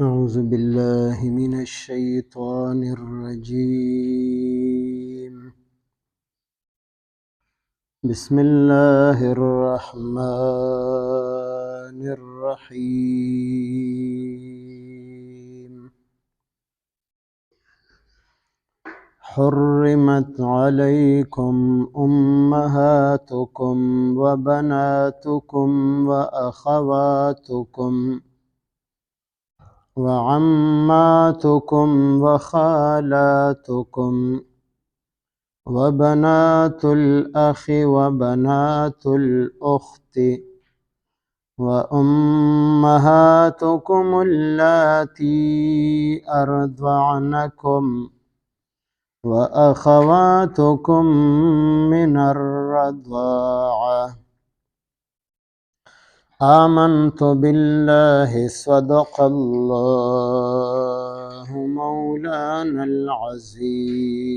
أعوذ بالله من الشيطان الرجيم. بسم الله الرحمن الرحيم. حرمت عليكم أمهاتكم وبناتكم وأخواتكم وعماتكم وخالاتكم وبنات الأخ وبنات الأخت وأمهاتكم اللاتي أرضعنكم وأخواتكم من الرضاعة. آمنت بالله، صدق الله مولانا العظيم.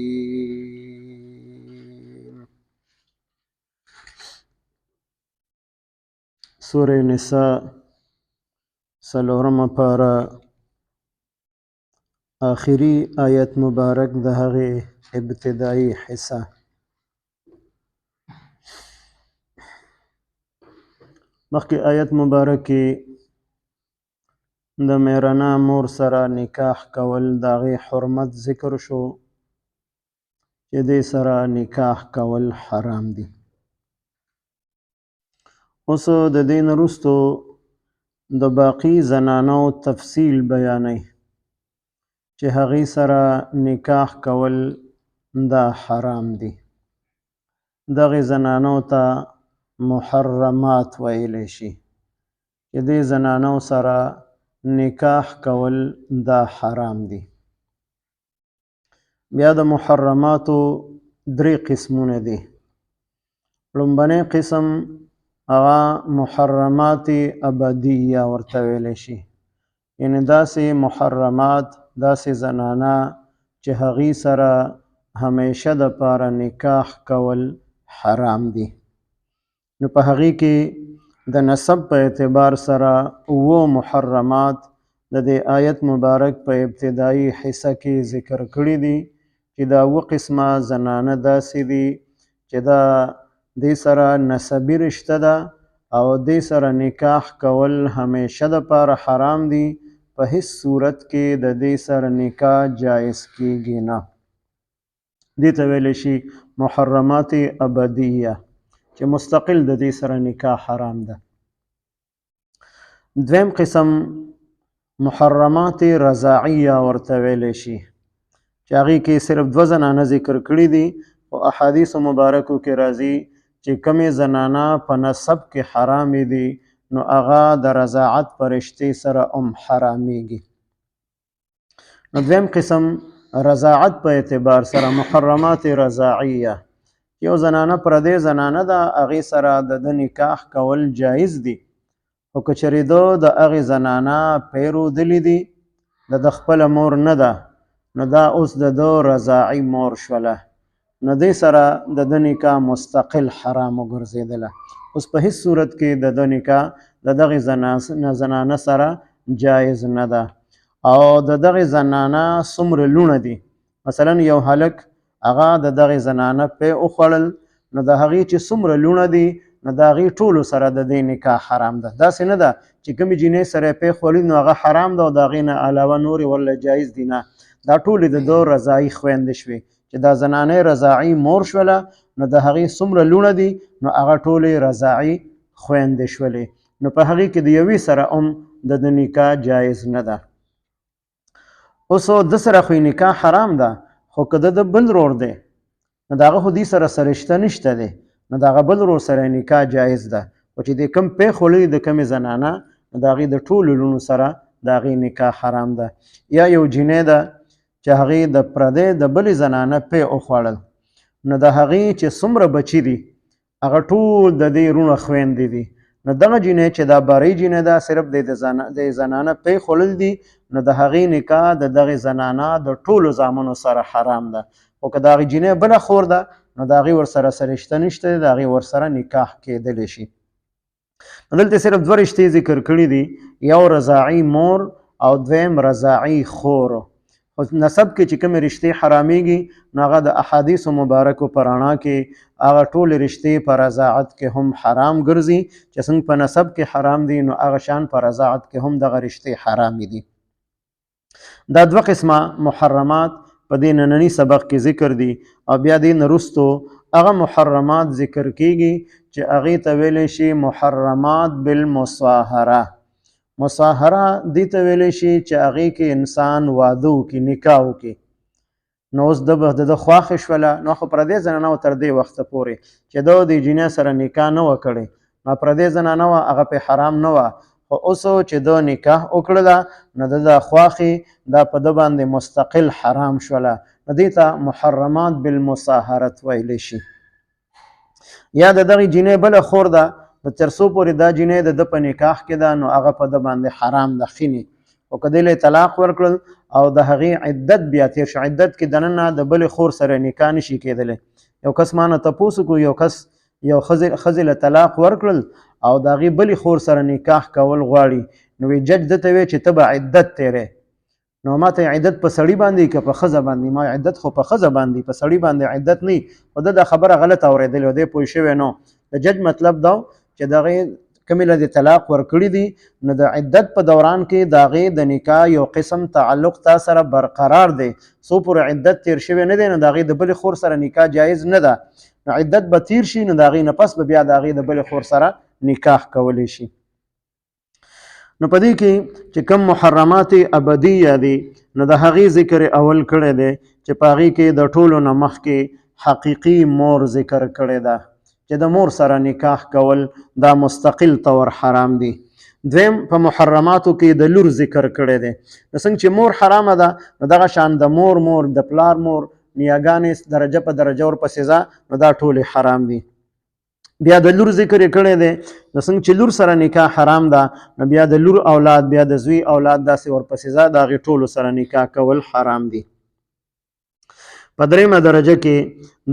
سورة نساء څلورمه پاره، آخري آیت مبارک د هغې ابتدایي حصه. مخکې آیت مبارک کې د میرنا مور سره نکاح کول، د هغې حرمت ذکر شو چې دې سره نکاح کول حرام دي. اوس د دې نه وروستو د باقي زنانو تفصیل بیانوي چې هغې سره نکاح کول دا حرام دي. دغې زنانو ته محرمات ویلی شي چې دې زنانو سره نکاح کول دا حرام دي. بیا د محرماتو درې قسمونه دي. لومبنی قسم هغه محرمات ابدیه ورته ویلی شي، یعنې داسې محرمات، داسې زنانه چې هغې سره همیشه دپاره نکاح کول حرام دي. نو په هغې کې د نسب په اعتبار سره اوو محرمات د دې آیت مبارک په ابتدایي حصه کې ذکر کړي دي چې دا اووه قسمه زنانه داسې دي چې دا دې سره نسبي رشته ده او دې سره نکاح کول همیشه دپاره حرام دي، په هیڅ صورت کې د دې سره نکاح جایز کیږي نه. دې ته ویلی شي محرمات ابدیه چې مستقل د دې سره نکاح حرام ده. دویم قسم محرمات رضاعیه ورته ویلی شي چې هغې کې صرف دوه زنانه ذکر کړي دي، خو احادیث مبارکو کې راځي چې کومې زنانه په نسب کې حرامې دي نو هغه د رضاعت په رشتې سره هم حرامیږي. نو دویم قسم رضاعت په اعتبار سره محرمات رضاعیه، یو زنانه پردې زنانه ده، هغې سره د ده نکاح کول جایز دي، خو که چېرې ده د هغې زنانه پیرودلي دي، د ده خپله مور نه ده، نو دا اوس د ده رضاعي مور شوله، نو دې سره د ده نکاح مستقل حرام وګرځېدله. اوس په هیڅ صورت کې د ده نکاح د دغې زنانه سره جایز نه ده. او د دغې زنانه څومره لوڼه دي، مثلا یو هلک هغه د دغې زنانه پی وخوړل، نو د هغې چې څومره لوڼه دي نو د هغې ټولو سره د دې نکاح حرام ده. داسې نه ده چې کومې جینۍ سره یې پی خوړلي نو هغه حرام ده او د هغې نه علاوه نورې ورله جایز دي، نه، دا ټولې د ده رضاعي خویندې شوې چې دا زنانه رضاعي مور شوله، نو د هغې څومره لوڼه دي نو هغه ټولې رضاعي خویندې شولې، نو په هغې کې د یوې سره هم د ده نکاح جایز نه ده. اوس د سره خو یې نکاح حرام ده، خو که د ده بل ورور دی نو د هغه خو دې سره څه رشته نشته دی، نو د هغه بل ورور سره یې نکاح جایز ده، خو چې د کوم پی خوړلي د کومې زنانه نو د هغې د ټولو لوڼو سره د هغې نکاح حرام ده. یا یو جینۍ ده چې هغې د پردی د بلې زنانه پی وخوړل، نو د هغې چې څومره بچي دي هغه ټول د دې روڼه خویندې دي، نو دغه جینۍ چې دا بارۍ جینۍ ده صرف د زنانه پی خوړل دي، نو د هغې نکاح د دغې زنانه د ټولو زامنو سره حرام ده. خو که د هغې جینۍ بله خور ده نو د هغې ورسره څه رشته نشته، د هغې ورسره نکاح کېدلی شي. نو دلته صرف دوه رشتې ذکر کړي دي، یو رضاعي مور او دویم رضاعي خور. خو نسب کې چې کومې رشتې حرامېږي نو هغه د احادیثو مبارکو په رڼا کې هغه ټولې رشتې په رضاعت کې هم حرام ګرځي. چې څنګه په نسب کې حرام دي نو هغه شان په رضاعت کې هم دغه رشتې حرامې دي. دا دوه قسمه محرمات په دې ننني سبق کې ذکر دي، او بیا دې نه وروستو هغه محرمات ذکر کیږي چې هغې ته ویلی شي محرمات بالمصاهره. مصاهره دې ته ویلی شي چې هغې کې انسان واده وکړي، نکاح وکړي. نو اوس د به د ده خواښې شوله، نو خو پردې زنانه وه تر دې وخته پورې چې ده د جینۍ سره نکاح نه وه کړې، نو پردې زنانه وه، هغه پرې حرام نه وه. خو اوس چې ده نکاح وکړله نو د ده خواښې دا په ده باندې مستقل حرام شوله، نو دې ته محرمات بالمصاهرت ویلی شي. یا د دغې جینۍ بله خور ده، نو تر څو پورې دا جینۍ د ده په نکاح کې ده نو هغه په ده باندې حرام ده خینې. خو که دی له طلاق ورکړل او د هغې عدت بیا تېر شو، عدت کې دننه د بلې خور سره نکاح نشي کېدلی. یو کس ما نه تپوس وکړو، یو کس یو ښځې له طلاق ورکړل او د هغې بلې خور سره نکاح کول غواړي، نو وی جج ده ته وی چې ته به عدت تېرې. نو ما ته عدت په سړي باندې که په ښځه باندې؟ ما عدت خو په ښځه باندې، په سړي باندې عدت نه. خو ده دا خبره غلطه اورېدلې وه، دی پوه شوی نو. د جج مطلب دا چې دغې کومې له دې طلاق ورکړي دي نو د عدت په دوران کې د هغې د نکاح یو قسم تعلق تا سره برقرار دی، څو پورې عدت تېر شوی نه دی نو د هغې د بلې خور سره نکاح جایز نه ده. نو عدت به تېر شي نو د هغې نه پس به بیا د هغې د بلې خور سره نکاح کولی شي. نو په دې کې چې کوم محرمات ابدیه دي نو د هغې ذکر اول کړی دی چې په هغې کې د ټولو نه مخکې حقیقي مور ذکر کړی ده چې د مور سره نکاح کول دا مستقل طور حرام دي. دویم په محرماتو کې د لور ذکر کړی دی. نو څنګه چې مور حرامه ده نو دغه شان د مور مور، د پلار مور، نیاګانې درجه په درجه ورپسې ځه، نو دا ټولې حرام دي. بیا د لور ذکر یې کړی دی. نو څنګه چې لور سره نکاح حرام ده نو بیا د لور اولاد، بیا د زوی اولاد، داسې ورپسې ځه، د هغې ټولو سره نکاح کول حرام دي. په درېیمه درجه کې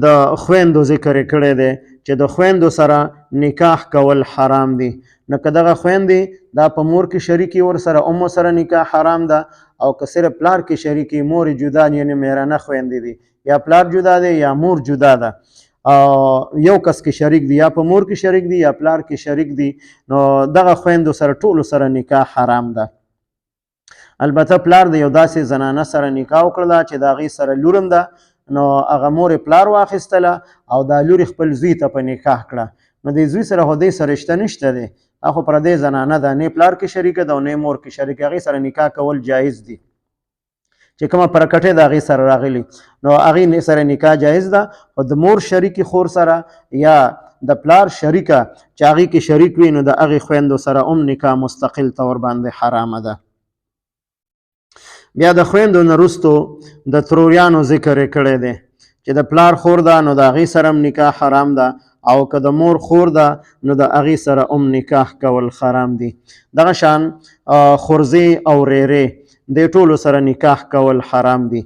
د خویندو ذکر یې کړی دی چې د خویندو سره نکاح کول حرام دي. نو که دغه خویندې دا په مور کې شریکې ورسره ام سره نکاح حرام ده، او که صرف پلار کې شریکې، مور یې جدا یعنې میرانه خویندې دي، یا پلار جدا دی یا مور جدا ده، او یو کس کې شریک دي، یا په مور کې شریک دي یا پلار کې شریک دي، نو دغه خویندو سره ټولو سره نکاح حرام ده. البته پلار د یو داسې زنانه سره نکاح وکړله چې د هغې سره لور هم ده، نو هغه مور یې پلار واخیستله او دا لور یې خپل زوی ته په نکاح کړه، نو د زوی سره خو دې سره رشته نشته دی، هغه خو پردۍ زنانه ده، نه پلار کې شریکه ده او نه مور کې شریکه، هغې سره نکاح کول جایز دي. چې کومه پرکټه د هغې سره راغلي نو هغې سره نکاح جایز ده، خو د مور شریکې خور سره یا د پلار شریکه چې هغې کې شریک وي نو د هغې خویندو سره هم نکاح مستقل طور باندې حرامه ده. بیا د خویندو نه وروستو د تروریانو ذکر یې کړی دی چې د پلار خور ده نو د هغې سره هم نکاح حرام ده، او که د مور خور ده نو د هغې سره هم نکاح کول حرام دي. دغه شان خورزې او ریرې دې ټولو سره نکاح کول حرام دي.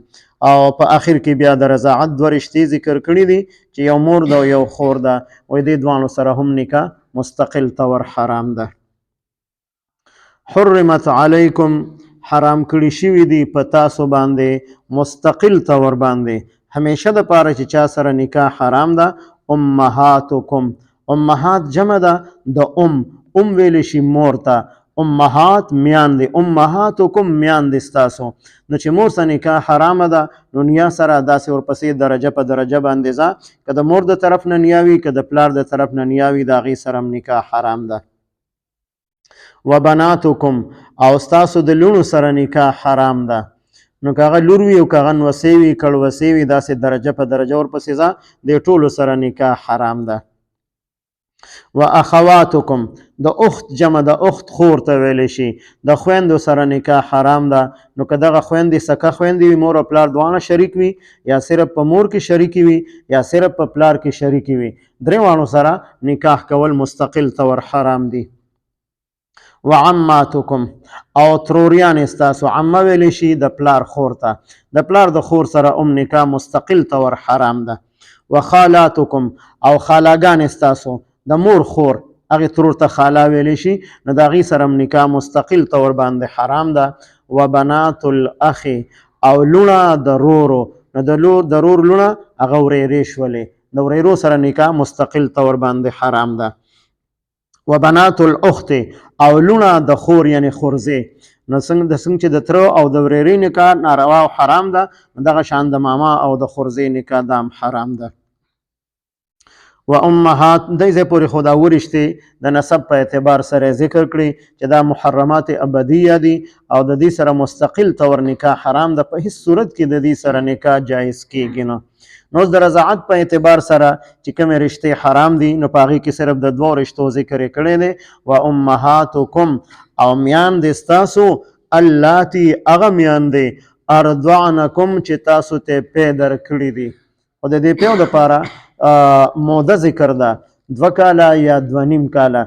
او په آخر کې بیا د رضاعت دوه رشتې ذکر کړي دي چې یو مور ده او یو خور ده، وایي دې دواړو سره هم نکاح مستقل طور حرام ده. حرمت علیکم، حرام کړی شوي دي په تاسو باندې مستقل طور باندې همیشه د پاره چې چا سره نکاح حرام ده. امهاتکم، امهات جمع ده د ام، ام ویلی شي مور ته، امهات میاندې، امهاتکم میاندې ستاسو. نو چې مور سره نکاح حرامه ده نو نیا سره داسې ورپسې درجه په درجه باندې ځه، که د مور د طرف نه نیا وي که د پلار د طرف نه نیا وي د هغې سره هم نکاح حرام ده. وبناتکم، او ستاسو د لوڼو سره نکاح حرام ده. نو که هغه لور وي او که هغه نوسې وي کړوسې وي داسې درجه په درجه ورپسې ځه، دې ټولو سره نکاح حرام ده. و اخواتکم، د اخت جمع د اخت خور ته ویلی شي، د خویندو سره نکاح حرام ده. نو که دغه خویندې سکه خویندې وي، مور او پلار دواړه شریک وي، یا صرف په مور کې شریکې وي یا صرف په پلار کې شریکې وي، درې واړو سره نکاح کول مستقل طور حرام دي. وعماتکم، او تروریان ستاسو، عمه ویلی شي د پلار خور ته، د پلار د خور سره هم نکاح مستقل طور حرام ده. وخالاتکم، او خالاګان ستاسو، د مور خور هغې ترور ته خالا ویلی شي، نو د هغې سره هم نکاح مستقل طور باندې حرام ده. وبنات الاخ او لوڼه د رورو، نو د لور د رور لوڼه هغه ورېرې شولې، د ورېرو سره نکاح مستقل طور باندې حرام ده. وبنات الاخت او لوڼه د خور یعنی خورزې، نو څنګه د څنګه چې د تره او د ورېرې نکاح ناروا او حرام ده، دغه شان د ماما او د خورزې نکاح دام حرام ده. و امهات دې ځای پورې خو دا ورشتې د نسب په اعتبار سره ذکر کړي چې دا محرمات ابدیه دي او د دې سره مستقل طور نکاح حرام ده، په هیڅ صورت کې د دې سره نکاح جایز کیږي نه. نو د رضاعت په اعتبار سره چې کومې رشتې حرام دي نو په هغې کې صرف د دوو رشتو ذکر یې کړی دی. و امهاتکم او میاندې ستاسو، اللاتی هغه میاندې، ارضعنکم چې تاسو ته پی درکړي دي. خو د دې پیو دپاره موده ذکر ده، 2 کاله یا 2.5 کاله.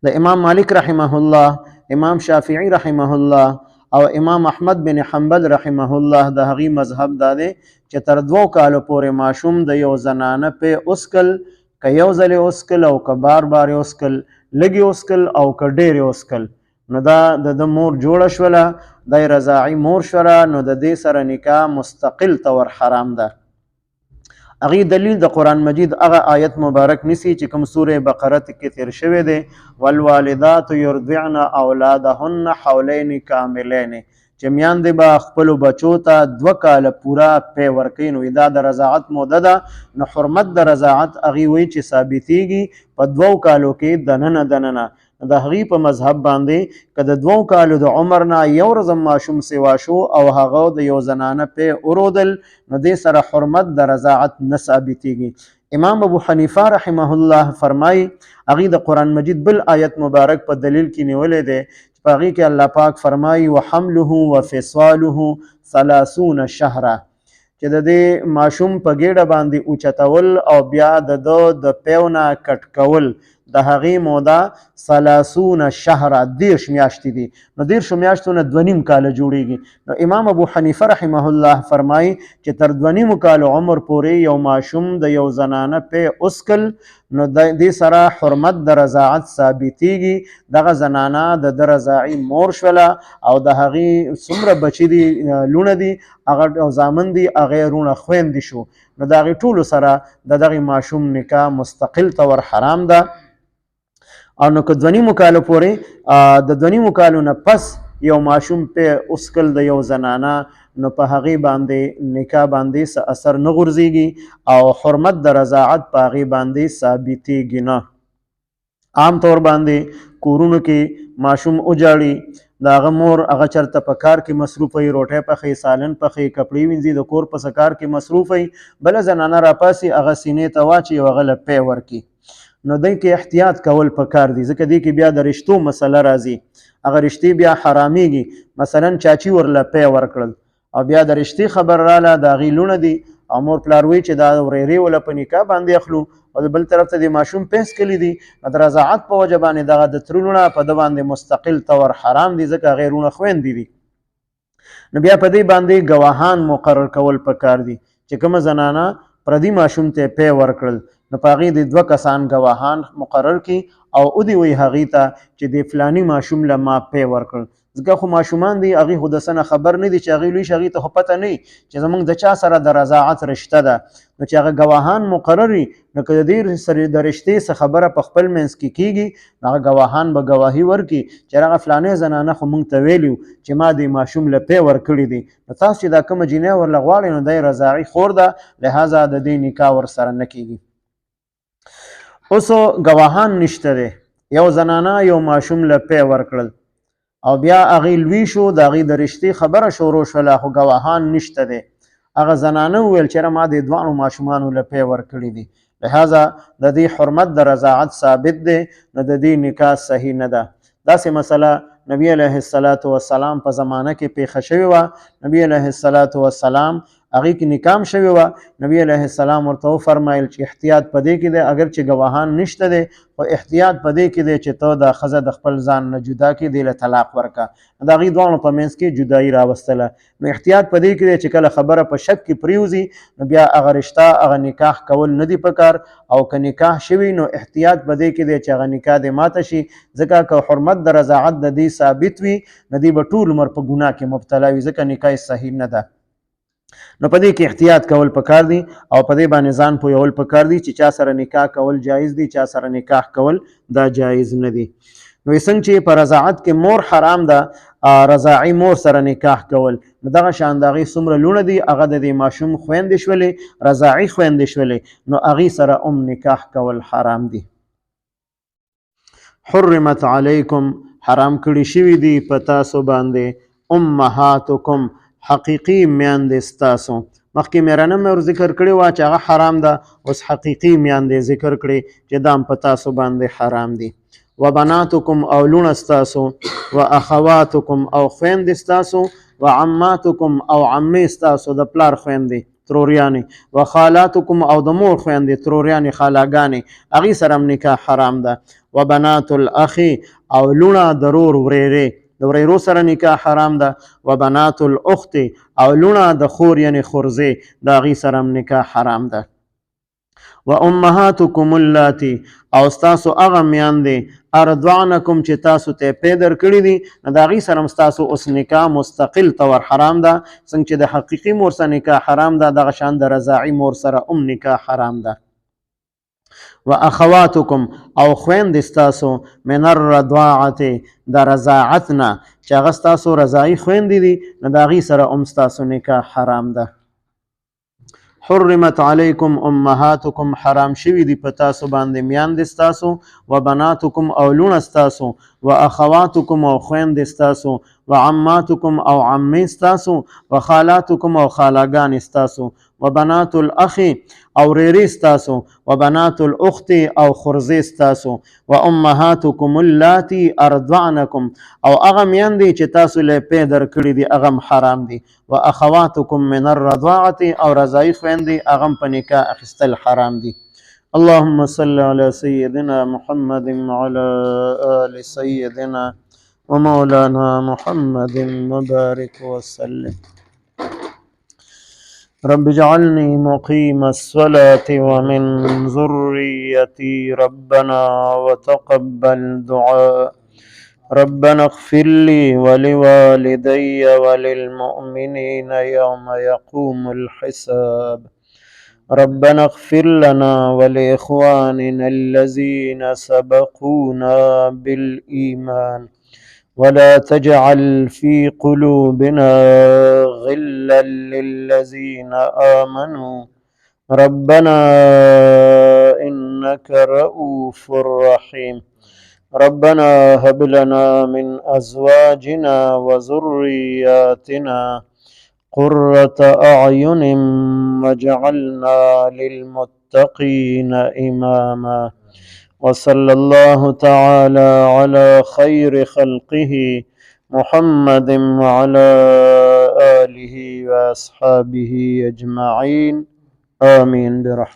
د امام مالک رحمه الله، امام شافعي رحمه الله او امام احمد بن حنبل رحمه الله د هغې مذهب دا دی چې تر 2 کالو پورې ماشوم د یو زنانه پی اوسکل، که یو ځل یې اوسکل او که بار بار یې اوسکل، لږ یې اوسکل او که ډېر یې اوسکل، نو دا د ده مور جوړه شوله، دا یې رضاعي مور شوله، نو د دې سره نکاح مستقل طور حرام ده. هغې دلیل د قرآن مجید هغه آیت مبارک نیسي چې کوم سوره بقره کې تیر شوی دی، والوالدات یرضعن اولادهن حولین کاملین، چې میاندې به خپلو بچو ته 2 کاله پوره پی ورکوي. نو دا د رضاعت موده ده، نو حرمت د رضاعت هغې وایي چې ثابتېږي په 2 کالو کې دننه دننه. د هغې په مذهب باندې که د 2 کالو د عمر نه یو ورځ هم ماشوم سوا شو او هغه د یو زنانه پی ورودل، نو دې سره حرمت د رضاعت نه ثابتېږي. امام ابو حنیفه رحمه الله فرمایي، هغې د قرآن مجید بل آیت مبارک په دلیل کې نیولی دی چې په هغې کې الله پاک فرمایي وحمله وفصاله 30 شهرا، چې د دې ماشوم په ګېډه باندې اوچتول او بیا د ده د پیو نه کټ کول، د هغې موده 30 شهرا 30 میاشتې دي، نو 30 میاشتو نه 2.5 کاله جوړیږي. نو امام ابو حنیفه رحمه الله فرمایي چې تر 2.5 کالو عمر پورې یو ماشوم د یو زنانه پی اوسکل، نو دې سره حرمت د رضاعت ثابتېږي. دغه زنانه د ده رضاعي مور شوله او د هغې څومره بچي دي، لوڼه دي هغه او زامن دي، هغه یې وروڼه خویندې شو، نو د هغې ټولو سره د دغې ماشوم نکاح مستقل طور حرام ده. او نو که 2.5 کالو پورې، د 2.5 کالو نه پس یو ماشوم پی اوسکل د یو زنانه، نو په هغې باندې نکاح باندې څه اثر نه غورځېږي او حرمت د رضاعت په هغې باندې ثابتېږي نه. عام طور باندې کورونو کې ماشوم وژاړي، د هغه مور هغه چرته په کار کې مصروفه وي، روټۍ پخوي، سالن پخوي، کپړې وینځي، د کور په څه کار کې مصروفه وي، بله زنانه راپاڅي هغه سینې ته واچوي او هغه له پی ورکړي. نو دې کې احتیاط کول پکار دي، ځکه دې کې بیا د رشتو مسله راځي، هغه رشتې بیا حرامېږي. مثلا چاچي ورله پی ورکړل او بیا د رشتې خبر راله، د هغې لوڼه دي او مور پلار وایي چې دا ورېرې وله په نکاح باندې اخلو، او د بل طرف ته د ماشوم پیس کلي دي، نو د رضاعت په وجه باندې دغه د تره لوڼه په ده باندې مستقل طور حرام دي، ځکه هغې وروڼه خویندې دي. نو بیا په دې باندې ګواهان مقرر کول پکار دي چې کومه زنانه پردي ماشوم ته پی ورکړل، نو په هغې دې 2 کسان ګواهان مقرر کړي او ودې وایي هغې ته چې دې فلاني ماشوم له ما پی ورکړل. ځکه خو ماشومان دي، هغې خو د څه نه خبر نه دي، چې هغې لوی شي هغې ته خو پته نه وي چې زمونږ د چا سره د رضاعت رشته ده. نو چې هغه ګواهان مقرر وي، نو که د دې سره د رشتې څه خبره په خپل منځ کې کېږي، نو هغه ګواهان به ګواهي ورکړي چې هغه فلانې زنانه خو مونږ ته ویلي وو چې ما دې ماشوم له پی ورکړي دي، نو تاسو چې دا کومه جینۍ ورله غواړئ نو دا یې رضاعي خور ده، لهذا د دې نکاح ورسره نه کېږي. اوس ګواهان نشته دی، یو زنانه یو ماشوم له پی ورکړل او بیا هغې لوی شو، د هغې د رشتې خبره شروع شوله، خو ګواهان نشته دی. هغه زنانه وویل چې ما دې دواړو ماشومانو له پی ورکړي دي، لهذا د دې حرمت د رضاعت ثابت دی، نو د دې نکاح صحیح نه ده. داسې مسله نبی علیه الصلاة والسلام په زمانه کې پېښه شوې وه. نبی علیه الصلاة والسلام هغې کې نکاح هم شوې وه. نبی علیه السلام ورته وفرمایل چې احتیاط په دې کې دی، اګر چې ګواهان نشته دی، خو احتیاط په دې کې دی چې ته دا ښځه د خپل ځان نه جدا کړې، دې له طلاق ورکړه. د هغې دواړو په منځ کې جدایي راوستله. نو احتیاط په دې کې دی چې کله خبره په شک کې پریوځي نو بیا هغه رشته هغه نکاح کول نه دی پکار، او که نکاح شوي نو احتیاط په دې کې دی چې هغه نکاح دې ماته شي، ځکه که حرمت د رضاعت د دې ثابت وي نو دی به ټول عمر په ګناه کې مبتلا وي، ځکه نکاح یې صحیح نه ده. نو په دې کې احتیاط کول پکار دي او په دې باندې ځان پوهول پکار دي چې چا سره نکاح کول جایز دي، چا سره نکاح کول دا جایز نه دي. نو څنګه چې په رضاعت کې مور حرام ده، رضاعي مور سره نکاح کول، نو دغه شان د هغې څومره لوڼه دي هغه د دې ماشوم خویندې شولې، رضاعي خویندې شولې، نو هغې سره هم نکاح کول حرام دي. حرمت علیکم، حرام کړي شوي دي په تاسو باندې امهاتکم، حقیقي میندې ستاسو. مخکې میرنه مې ور ذکر کړې وه چې هغه حرام ده، اوس حقیقي میندې ذکر کړې چې دا هم په تاسو باندې حرام دي. وبناتکم، او لوڼه ستاسو، واخواتکم، او خویندې ستاسو، وعماتکم، او عمې ستاسو د پلار خویندې تروریانې، وخالاتکم، او د مور خویندې تروریانې خالاګانې، هغې سره هم نکاح حرام ده. وبنات الاخ، او لوڼه د رور ورېرې، د ورېرو سره نکاح حرام ده. وبنات الاخت، او لوڼه د خور یعنې خورزې، د هغې سره هم نکاح حرام ده. وامهاتکم اللاتی، او ستاسو هغه میندې ارضعنکم چې تاسو ته پی درکړي دي، نو د هغې سره هم ستاسو اوس نکاح مستقل طور حرام ده. څنګه چې د حقیقي مور سره نکاح حرام ده، دغه شان د رضاعي مور سره هم نکاح حرام ده. واخواتکم، او خویندې ستاسو من الرضاعة، د رضاعت نه چې هغه ستاسو رضاعي خویندې دي، نو د هغې سره هم ستاسو نکاح حرام ده. حرمت علیکم امهاتکم، حرام شوي دي په تاسو باندې میندې ستاسو، وبناتکم، او لوڼه ستاسو، واخواتکم، او خویندې ستاسو، وعماتکم، او عمې ستاسو، وخالاتکم، او خالاګانې ستاسو، وبنات الاخ، او ورېرې ستاسو، وبنات الاخت، او خورزې ستاسو، وامهاتکم اللاتی ارضعنکم، او هغه میندې چې تاسو له پی درکړي دي هغه هم حرام دي. واخواتکم من الرضاعة، او رضاعي خویندې هغه هم په نکاح اخیستل حرام دي. اللهم صل على سيدنا محمد وعلى آل سيدنا ومولانا محمد وبارك وسلم. رب اجعلني مقيم الصلاة ومن ذريتي ربنا وتقبل دعاء. ربنا اغفر لي ولوالدي وللمؤمنين يوم يقوم الحساب. ربنا اغفر لنا ولإخواننا الذين سبقونا بالإيمان ولا تجعل في قلوبنا غلا للذين آمنوا ربنا إنك رؤوف رحيم. ربنا هب لنا من أزواجنا وذرياتنا قرة أعين واجعلنا للمتقين إماما. وصلى الله تعالى على خير خلقه محمد وعلى آله وأصحابه أجمعين. آمين برحمتك.